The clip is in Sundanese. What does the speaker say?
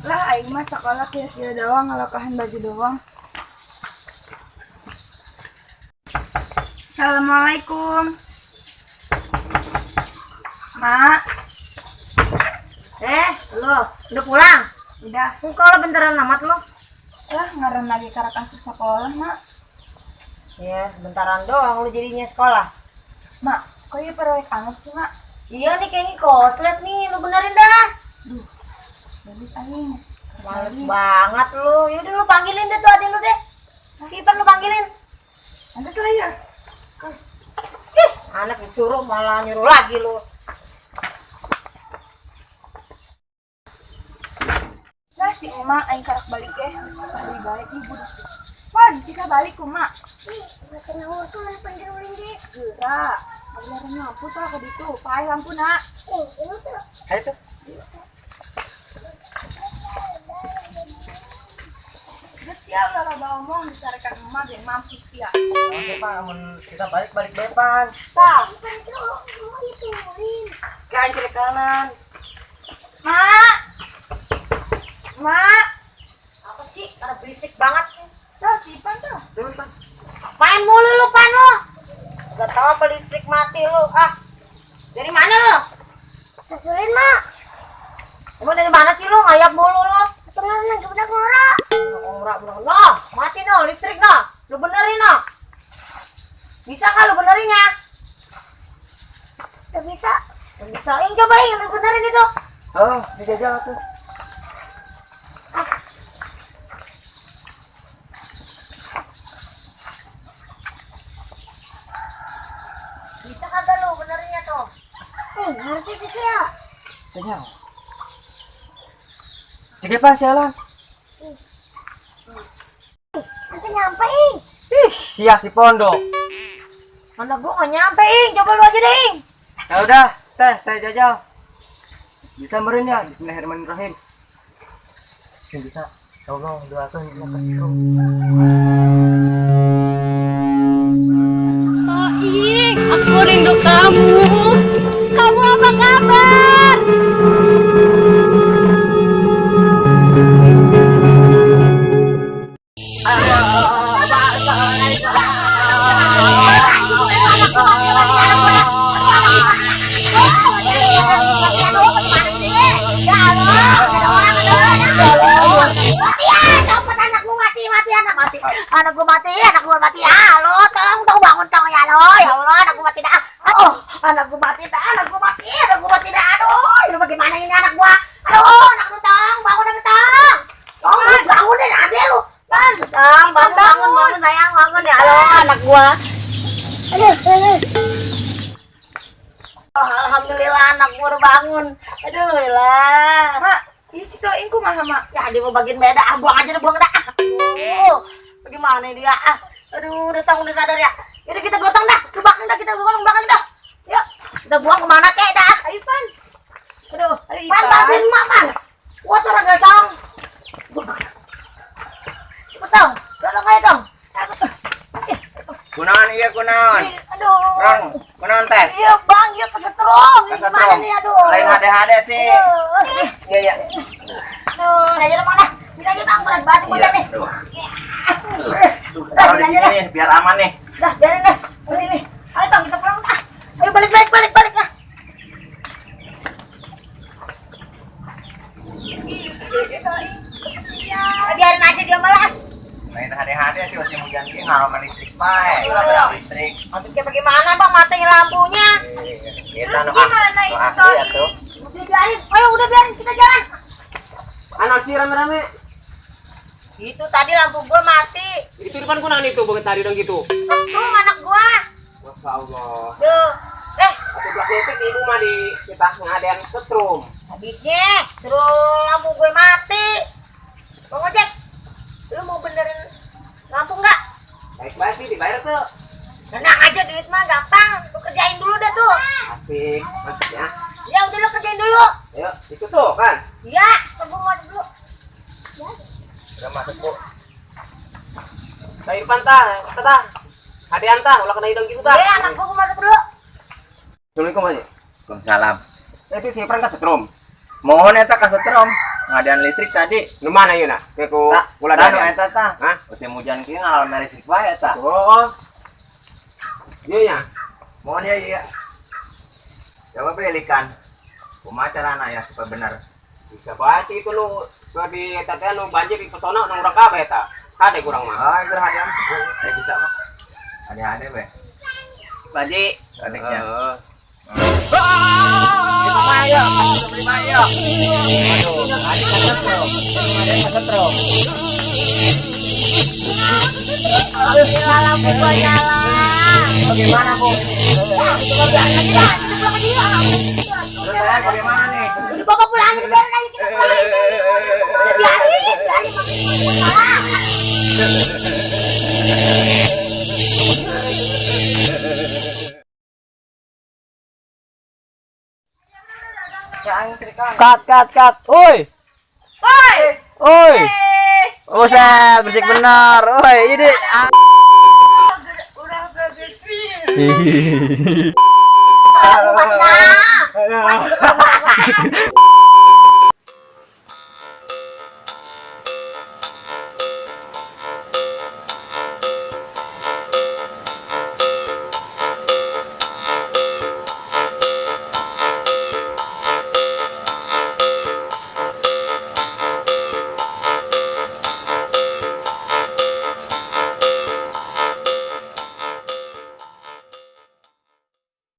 Lah aing mah sekolah kira-kira doang, ngelokahan baju doang. Assalamualaikum. Mak, Lo udah pulang? Udah. Kok lo bentaran amat lo? Lah ngaran lagi karak asup sekolah, Mak. Ya, sebentaran doang lo jadinya sekolah. Mak, kok iya proyek amat sih, Mak? Iya nih kayaknya koslet nih, lu benerin dah. Duh, bagus aing. Males banget lu. Yaudah lu panggilin deh tuh adek lu deh. Si Ipan lu panggilin. Nanti lah ya. Ih, anak disuruh malah nyuruh lagi lu. Lah si emak aing karak balik eh. Balik balik ibu. Pan, kita balik ku, Mak. Ih, makin ngawur tuh mana penderin deh. Geura. Beneran lampu tah ka ditu. Pae lampu nak. Ini tuh. Ayo tuh. Geus sia ulah loba omong dicarekan emak biar mampus sia. Oke, Pak, amun kita balik-balik depan. Tah, Pan itu mau diturin. Kan kiri kanan. Mak. Mak. Apa sih? Karena berisik banget. Tah si Ipan tah. Tuh, Pak. Main mulu lu, Pan lu. Gak tau apa listrik mati lu. Ah. Dari mana lu? Susulin, Mak. Emang dari mana sih lu? Ngayap mulu lu. Pernah nang budak ngora. Ngora bener. No, mati no, listrik no. Lu benerin no. Bisa nggak lu benerin ya? Gak bisa. Gak bisa. Ing coba ing, lu benerin itu. Oh, dijajal tuh. Bisa kagak lu benerinnya tuh? Ngerti tuh sih ya. Tanya. Sige pa, siya lang. Nanti nyampe, ing. Ih, sia si Pondok. Mana gua nggak nyampe, ing. Coba lu aja deh, ing. Ya udah, teh saya jajal. Bisa meren ya, bismillahirrahmanirrahim. Sing bisa. Tolong doakan kasih. Oh, Ing, aku rindu kamu. Kamu apa kabar? Ya, copot anak gua mati, mati anak mati. Anak gua mati, anak gua mati. Halo, tong, tong bangun tong ya lo. Ya Allah, anak gua mati dah. Oh, anak gua mati dah, anak gua mati, anak gua mati dah. Aduh, ini bagaimana ini anak gua? Aduh, anak lu tong, bangun anak tong. Tong, bangun deh, adek lu. Bang, tong, bangun, bangun, bangun, sayang, bangun ya Allah, anak gua. Aduh, terus. Oh, alhamdulillah anak gua udah bangun. Aduh, lah. Mak, ieu si Toing kumaha, Mak? Ya dia mau bagian beda, ah, buang aja deh, buang dah. Aduh, bagaimana dia? Ah, aduh, udah tang udah sadar ya. Yaudah kita gotong dah, ke belakang dah, kita gotong belakang dah. Yuk, kita buang kemana kek dah? Ayo, Pan. Aduh, Ayo, Pan, Ipan. bantuin mak, Pan. Wah, tuh orang tong. Cepet tong, tolong aja tong. Kunaon iya kunaon? Aduh. Rong, kunaon teh? Iya bang, iya kesetrum. Ini gimana Kesetrum. nih, aduh. Lain hade-hade sih. Aduh. Iya, iya. Aduh, aja mana? Sini aja bang, berat banget Iya. nih. Aduh. Tuh, taruh di sini nih, biar aman nih. Dah, biarin deh. Ini nih. Ayo tong, kita pulang dah. Ayo balik balik balik balik ah. Biarin aja dia malah. Lain hade-hade sih masih mau ganti ngaroman listrik bae. Listrik. Habisnya bagaimana bang matanya lampunya? Kita Terus gimana itu, Toing? Udah biarin. Ayo udah biarin kita jalan. Anak sih rame-rame. Itu tadi lampu gua mati. Itu depan kunaon itu banget tadi dong gitu. Setrum anak gua. Masya Allah. Duh. Atau belak listrik ibu mah di kita ngadean setrum. Habisnya suruh lampu gue mati. Bang Ojek, lu mau benerin lampu nggak? Baik banget sih dibayar tuh. Tenang aja duit mah gampang. Lu kerjain dulu dah tuh. Asik, ya. Ya udah lu kerjain dulu. Ayo, itu tuh kan. Iya, tunggu masuk dulu. Udah masuk, Bu. Sayur pantah, tah. Hadean tah, ulah kena hidung gitu tah. Iya, anak gua masuk dulu. Assalamualaikum Haji. Waalaikumsalam. Itu si Ipran ka setrum. Mohon eta ka setrum. Ngadean listrik tadi. Nu mana ieu na? Ke ku kula Tah, nu dadean. eta tah. Hah? Musim hujan kieu ngalawan mere listrik wae eta. Oh. Iya ya. Mohon ya iya. Coba belikan. Kumaha carana ya supaya benar. Bisa bae sih itu nu nu di eta teh nu banjir di pesona nu urang kabeh eta. Hade kurang mah. Ah, itu hadiah. Saya bisa mah. Hadiah be. Baji. Adiknya. Heeh. Beli mah ya, beli mah ya. Aduh, adik kesetrum. Adik kesetrum. Alhamdulillah lampu gua nyala. Bagaimana, Bu? Terus saya bagaimana nih? Udah bapak pulang aja, biarin aja kita pulang. Biarin, biarin pulang. Cut, cut, cut. Oi. Oi. Buset, bersih benar. Oi, ini. Mati dah.